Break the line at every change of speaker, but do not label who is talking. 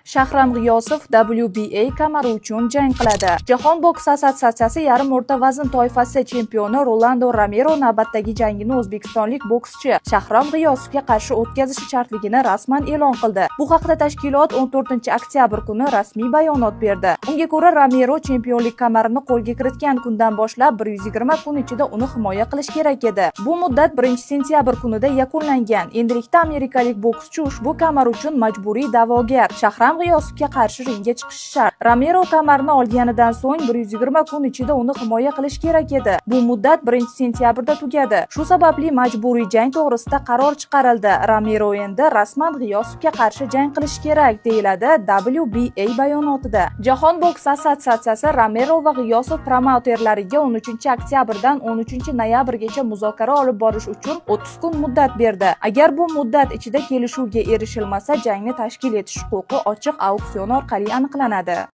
Shahram G'iyosov WBA kamari uchun jang qiladi. Jahon boks assotsiatsiyasi yarim o'rta vazn toifasi chempioni Rolando Romero navbatdagi jangini o'zbekistonlik bokschi Shahram G'iyosovga qarshi o'tkazishi shartligini rasman e'lon qildi. Bu haqda tashkilot 14 oktyabr kuni rasmiy bayonot berdi. Unga ko'ra, Romero chempionlik kamarini qo'lga kiritgan kundan boshlab 120 kun ichida uni himoya qilish kerak edi. Bu muddat 1 sentyabr kunida yakunlangan. Endilikda amerikalik bokschi ushbu kamar uchun majburiy da'vogar Shahram G'iyosovga qarshi ringga chiqishi shart. Romero kamarni olganidan so'ng 120 kun ichida uni himoya qilish kerak edi. Bu muddat 1 sentyabrda tugadi. Shu sababli majburiy jang to'g'risida qaror chiqarildi. Romero endi rasman G'iyosovga qarshi jang qilishi kerak, deyiladi WBA bayonotida. Jahon boks assotsiatsiyasi Romero va G'iyosov promouterlariga 13 oktyabrdan 13 noyabrgacha muzokara olib borish uchun 30 kun muddat berdi. Agar bu muddat ichida kelishuvga erishilmasa, jangni tashkil etish huquqi ochiq auksion orqali aniqlanadi.